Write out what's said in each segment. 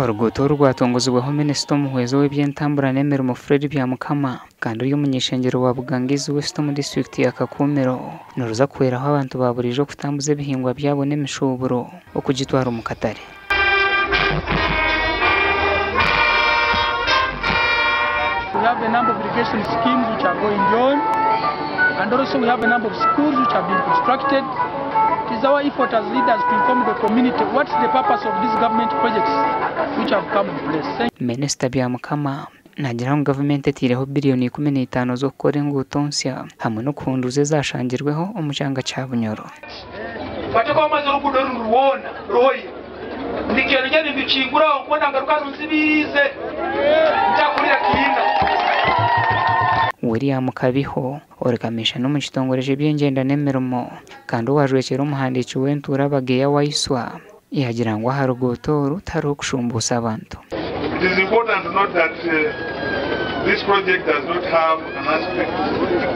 Oruguuto oru rwatongozibwaho Minisita omuhwezi ow'eby'entambura n'emirimo Fred Byamukama kandi ori omuny'eishengyero wa Bugangizi West omu disiturikiti ya Kakumiro niruza kuhweraho abantu ba buriijo kutambuza ebihingwa byabo n'emishuuburo okugitwara omu katare. We have a number of irrigation schemes which are going on and also we have a number of schools which have been constructed. It is our effort as leaders to inform the community what's the purpose of these government projects which have come in place. Thank Minisita Byamukama naagira ngu gavumenti etaireho biriyoni 15 z'okukora enguuto nsya hamwe n'okuhunduuza ezashangirweho omu kyanga kya Bunyoro. Bateekaho amaizi oruguudo runu rwona ruhoire. Ndikendegye nindukinguraho nkwenda ngaruka runzibiirize ntakurira kiina. William Kabiho ori Kamiishana omu kitongore ky'ebyengyenda n'emirimo kandi owajwekyera omuhandiiki w'entuura Bageya Waiswa yaagira ngu aha ruguuto oru tihariho kushumbuusa abantu. It is important to note that this project does not have an aspect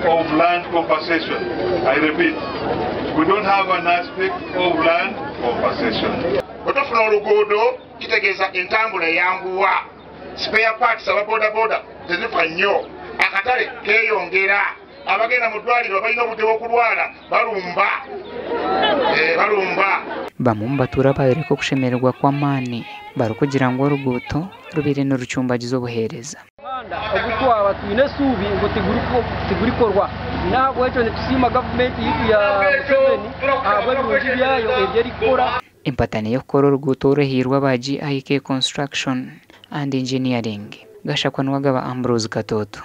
of land compensation. I repeat, we don't have an aspect of land compensation. Bwe tufuna oluguudo kitegeeza entambula eyanguwa, spare parts aba bodaboda tezifa nnyo, akatale keeyongera, abagenda mu ddwaliro balina obudde bw'okulwala balumba, eh, balumba. Bamwe omu batuura baayoreka okushemererwa kw'amaani barikugira ngu oruguuto rubaire nirucumbagiza obuheereza. Omuhanda ogu twaba twine esuubi ngu tigurikorwa n'ahabw'ekyo nitusiima gavumenti yaitu ya Museveni ahabw'ebirungi byayo ebi erikukora. Empatane y'okukora oruguuto oru ehairwe aba GIK Construction and Engineering. Gashakwa Niwagaba Ambrose Katooto.